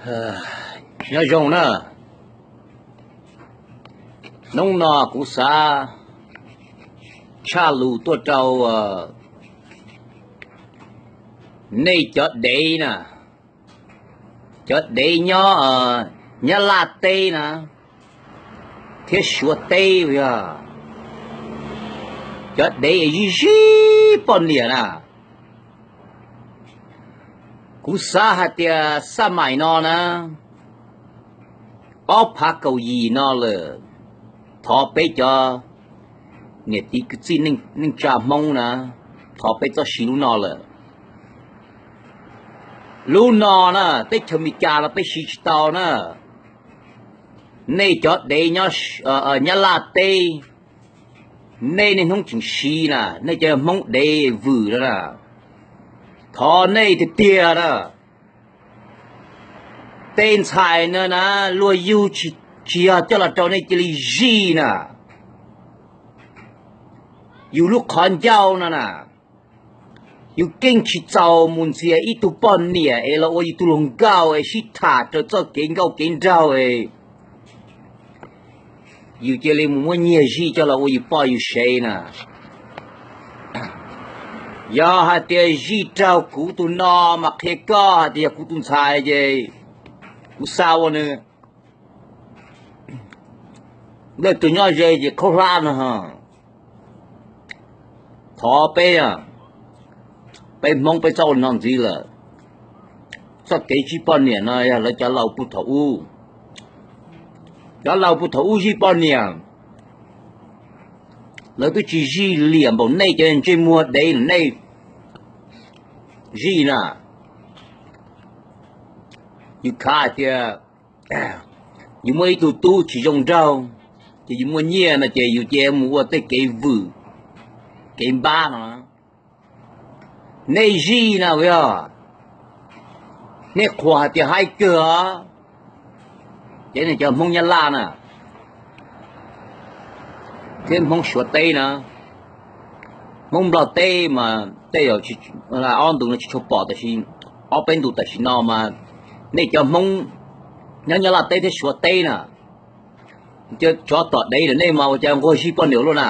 Nyob zoo na, hnub no kuv xav tshaj lus tuaj rau nej cov dev na, cov dev nyob Nyab Laj teb na, thiab Suav teb, yog cov dev es zij zij poj niam na. Kuv xav hais tias xaj maim no na, ob phav kaum yim no lawm, thov peb cov niam txiv kwv tij neej tsa Hmoob na, thov peb txhob siv lub no lawm. Lub no na, teb chaws Amelikas no peb siv tsis tau na. Nej cov dev nyob Nyab Laj teb, nej niaj hnub tseem siv na, nej cov Hmoob dev vwm no na, thov nej tiag tiag na. Tej ntxhais no na, luag yug tsis yog coj los rau nej cia li zij na. Yus lub qhov ncauj no na, yus keej tsis txaus mus ntxias ib tug poj niam es los ua yus tus hluas nkauj es sib tham raws txoj kev nkauj kev nraug es yus cia li mus muab nyiag zij coj los ua yus poj yus sev na. Yog hais tias zij raug kuv tus no mas qhia koj hais tias yog kuv tus ntxhais ces kuv xa ua nws. Leej twg nyob ze ces khaub hlab no. Thov peb, peb Hmoob peb txhob ua li no ntxiv lawm. Txoj kev zij poj niam no yog lawv cov laus puag thaum ub. Cov laus puag thaum ub zij poj niam, lawv twb tsis zij liam npaum nej cov ntsej muag dev nej zij na. Yus khav hais tias yus muaj ib tug tub tsis zoo nraug, ces yus muaj nyiaj no ces yus cia mus ua tej kev vwm, kev npab no. Nej zij na, yog nej qhuas hais tias haib kawg os, ces nej cov Hmoob Nyab Laj na, thiab Hmoob Suav teb na, Hmoob Nplog teb mas tej zaum ob ntu no tsis tshua pom, tab sis ob peb ntu tam sim no mas nej cov Hmoob nyob Nyab Laj teb thiab Suav teb na, cov tom dev lawm nej mas ua cas nquag zij poj niam luaj na.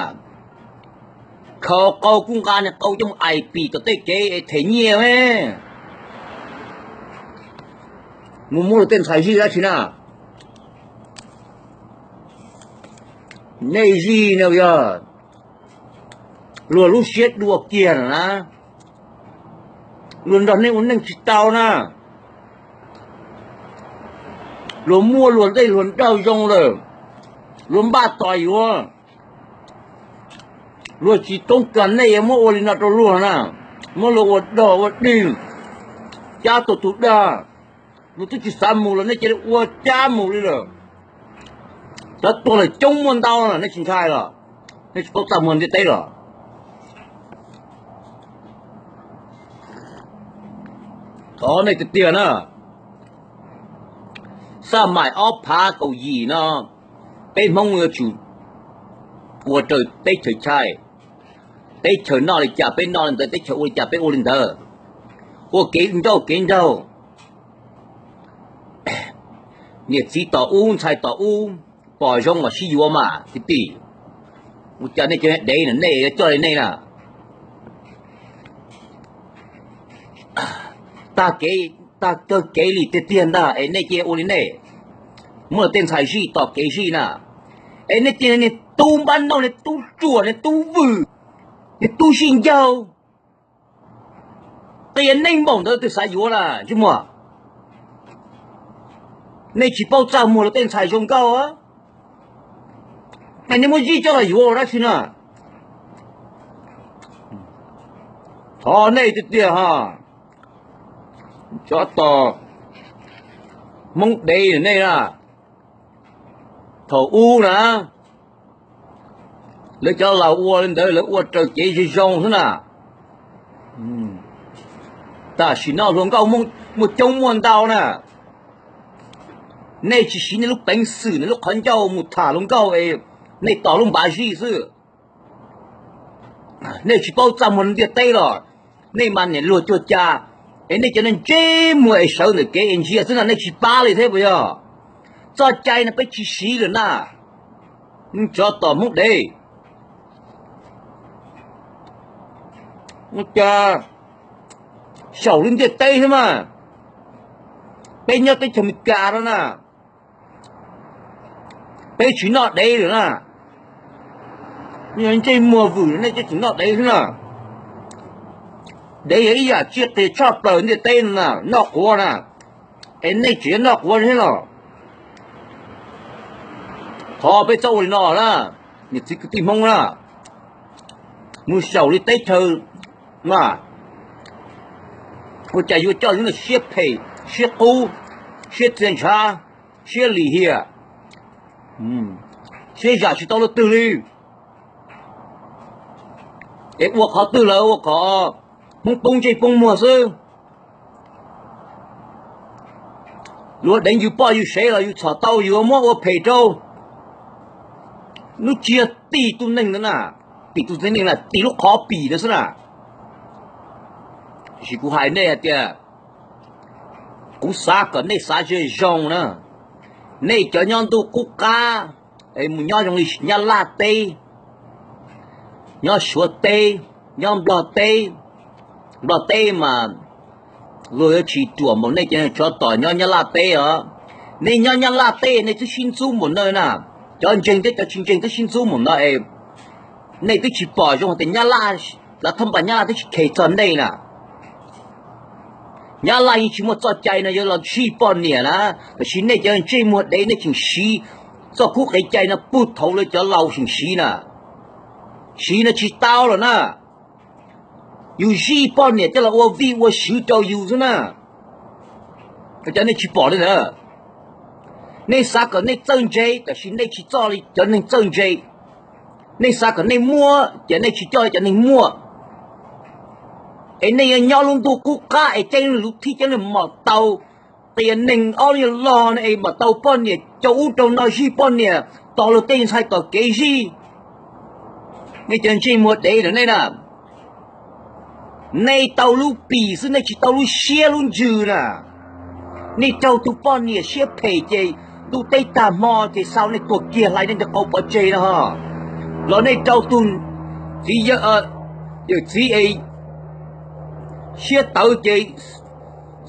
Khaus qau kub nqa niag qau coj mus ais pim tom tej kev es them nyiaj me. Mus muab luag tej ntxhais zij dab tsi na. Nej zij na yog luag lub siab dua kiag na, luag nrog nej ua neej tsis tau na. Luag muaj luag tej hluas nraug zoo lawm, luag npaj tos yuav. Luag tsis toob kas nej yuav muab ua li no rau luag na, muab luag ua dog ua dig, cab tau tus dag. Luag twb tsis xav mus los nej cia li ua cab mus li lawm. Cov tuag lawm coob muaj ntau na, nej tsis ntshai los? Nej tsis paub txaj muag ntiaj teb los? Thov nej tiag tiag na, xaj maim ob phav kaum yim no, peb Hmoob yuav tsum ua raws teb chaws chaw. Teb chaws noj li cas peb noj li ntawd, teb chaws ua li cas peb ua li ntawd. Ua kev ncauj kev nraug, niam txiv tom ub ntxhais tom ub, pom zoo los sib yuav mas kwv tij. Ua cas nej cov dev na, nej yuav coj li nej na. Tag kev, tag kawg kev li tiag tiag ntag es nej cia ua li nej. Muaj tej ntxhais zij tom kev zij na, es nej cia niag tub npab nauj, niag tub ruam, niag tub vwm, niag tub zij ncaug, qia neej npaum ntawd twg xav yuav na ntsej muag. Nej tsis paub txaj muag luag tej ntxhais zoo nkauj, nej muab zij coj los yuav ua dab tsi na? Thov nej tiag tiag ha, cov tos Hmoob dev nej na. Thaum ub na, lawv cov laus ua li ntawd lawv ua raws kev zoo zoo xwb na. Tam sim no hluas nkauj muaj coob muaj ntau na, nej tsis siv nej lub peev xwm nej lub qhov ncauj mus tham hluas nkauj es nej tos lub npav zij xwb. Nej tsis paub txaj muag ntiaj teb los, nej mas niam luag cuag cas, Es nej cov neeg ntsej muag es sawv ntawm kev es ntsia xwb na, nej tsis pab li thiab puas yog? Txoj cai no peb tsis siv lawm na. Tsov tom Hmoob dev, ua cas xyaum li ntiaj teb thiab mas. Peb nyob teb chaws Amelikas no na, peb tsis noj dev lawm na. Ntsej muag vwm nej twb tsis noj dev thiab na. Dev yog ib yam tsiaj qias tshaj plaws ntiaj teb no na, noj quav na. Es nej tseem yuav noj quav thiab los? Thov peb txhob ua li no na, niam txiv kwv tij Hmoob na. Mus xyaum li teb chaws mas, ua cas yuav coj lub siab phem, siab qub, siab txia ntshav, siab lim hiam, siab zam tsis tau leej twg li. Es ua qhov twg lawm, ua qhov Hmoob poob ntsej poob muag xwb. Luag deev yus poj yus sev los yus txhom tau, yus muab ua phem rau. Lub tsiaj tim tus neeg ntawd na, tim tus txiv neej na, tim lub qhov pim ntawd xwb na. Tiam sis kuv hais nej hais tias, kuv xav kom nej xav zoo zoo na. Nej cov nyob ntuj qub qab, es mus nyob zoo li Nyab Laj teb, nyob Suav teb, nyob Nplog teb. Nplog teb mas luag yuav tsis ruam npaum nej cov tsov tom nyob Nyab Laj teb os. Nej nyob Nyab Laj teb nej twb sib ntxub npaum no na, cov ntseeg thiab cov tsis ntseeg twb sib ntxub npaum no es nej twb tsis pom zoo tias Nyab Laj, lav thab npas Nyab Laj twb tsis khes txog nej na. Nyab Laj yeej tsis muaj txoj cai no yuav los zij poj niam na, tab sis nej cov ntsej muag dev nej tseem siv txoj kub qev cai no puag thaum lawv cov laus tseem siv na. Siv no tsis tau lawm na. Yus zij poj niam coj los ua vij ua sw rau yus xwb na. Cov nej tsis pom li ntawd. Nej xav kom nej txawj ntse, tab sis nej tsis txoj li cov neeg txawj ntse. Nej xav kom nej muaj, ces nej tsis coj li cov neeg muaj. Es nej yuav nyob lub ntuj qub qab es ceeb lub thij ceeb lub mom tau, qias neeg ob lub nyuag log no es mam tau poj niam coj ub rau no zij poj niam tos luag tej ntxhais tom kev zij. Nej cov ntsej muag dev lawm nej na. Nej tau lub pim xwb, nej tsis tau lub siab lub ntsws na. Nej raug tus poj niam siab phem ces ntuj teb tag hmo ces xa nej tuag kiag hlais nej ntawm qau pov tseg no ho. Los nej raug tus txiv yawg, yawm txiv es siab tawv ces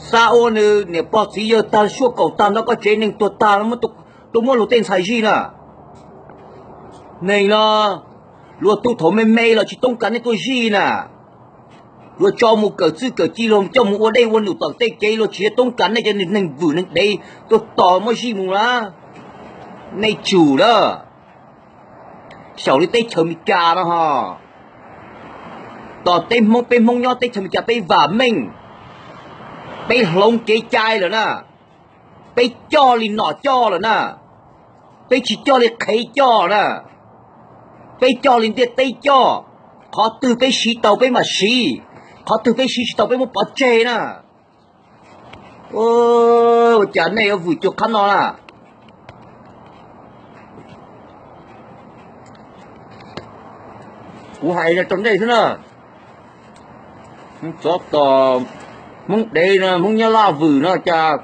xa ua nws niam pog txiv yawg tag, suab kaum tag, nrog koj tsev neeg tuag tag, muab tuaj muab luag tej ntxhais zij na. Neeg no, luag tub thaum me me los tsis toob kas nej tuaj zij na. Luag tso mus kawm txwj kawm ci, luag coj mus ua dej ua num tom tej kev, luag tsis toob kas nej cov neeg vwm neeg dev tuaj tos muab zij mus na. Nej tsum lawm. Xyaum li teb chaws Amelikas no ho. Tos teb Hmoob, peb Hmoob nyob teb chaws Amelikas peb vam meej, peb hloov kev cai lawm na. Peb coj li nom coj lawm na. Peb tsis coj li qhev coj na. Peb coj li ntiaj teb coj. Qhov twg peb siv tau peb mam siv, qhov twg peb siv tsis tau peb muab pov tseg na. Ua cas nej yuav vwm cuag qhab no na? Kuv hais rau nej xwb na. Tsov tom Hmoob dev no, Hmoob Nyab Laj vwm no cas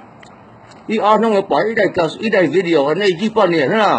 ib ob hnub yuav pom ib daim video nej zij poj niam xwb na.